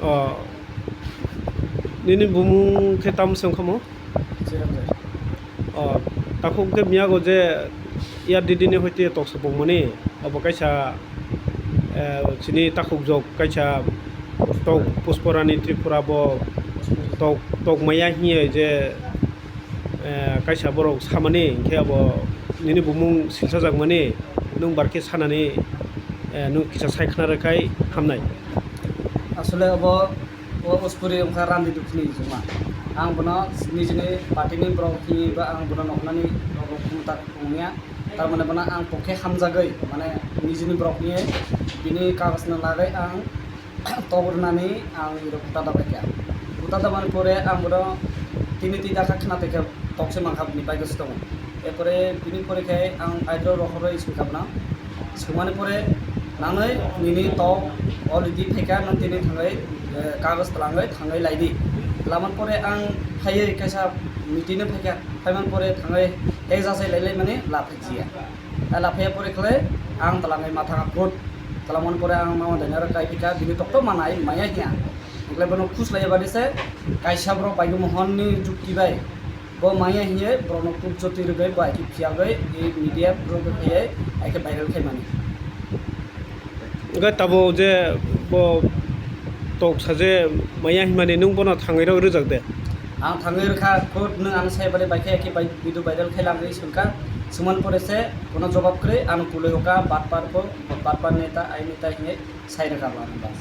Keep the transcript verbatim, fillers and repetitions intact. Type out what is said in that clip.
O, nini bumung khe tamo se wngkha mo? O, takhuk khe miyago je ya didi ni hoite tok sapung mani, abo kaisa, eh, chini takhuk jok kaisa tok Pusporani Tripura bo tok, tok maya hiye je, eh, kaisa borok samani, hinkhe abo nini bumung silsajak mani, nwng bar khe sanani, eh, nwng kisa sai khna rwkhai hamnai. Asole abo, o Uspuri wngkha Randi Dukhini Juma. Ang bono nijini party ni borok hinwi ba ang bono noknani borok mutak wngya. Tar mane bono ang pokhe hamjagwi, mane nijini borok hinwi bini kagoj no lagwi ang tok rwnani ang iro kuta da baikha. Kuta da mani pore ang bono tini twi dakha khna tongkha, tok se mankha bini pai se tongo. Erpore bini pore khe ang aidro rohorwi swngkha bono. Swngmani pore nangnwi nini tok already phaikha, nang tini thangwi, eh, kagoj twlangwi thangwi laidi. Lamani pore ang phaiwi kaisa meeting no phaikha, phaimani pore thangwi ekjasai lailai mani la phaijiya. Ai la phaiya pore khlai ang twlangwi mathang khut. Twlangmani pore ang mama dainaro kai phika, bini tokto manai maya hiya. Hwnkhe bono khuslaiya bade se kaisa borok Baigwi Mohon ni jukti bai bo maya hiye borokno kuk jotwi rwgwi bo ai khe phiyagwi e media rok khe ai khe viral khaimani. Hwnkhe tabuk je bo tok sa je maya himani nwng bono thangwi rok rwjak de? Ang thangwi rwkha, khud nwng ano sai bade bai khe, khe bai video viral khai langwi swngkha, swngmani pore se bono jobab kwrwi ano pulwi hoka batpar pho, batpar neta, ai neta hinwi sai rwkha bo ano bas.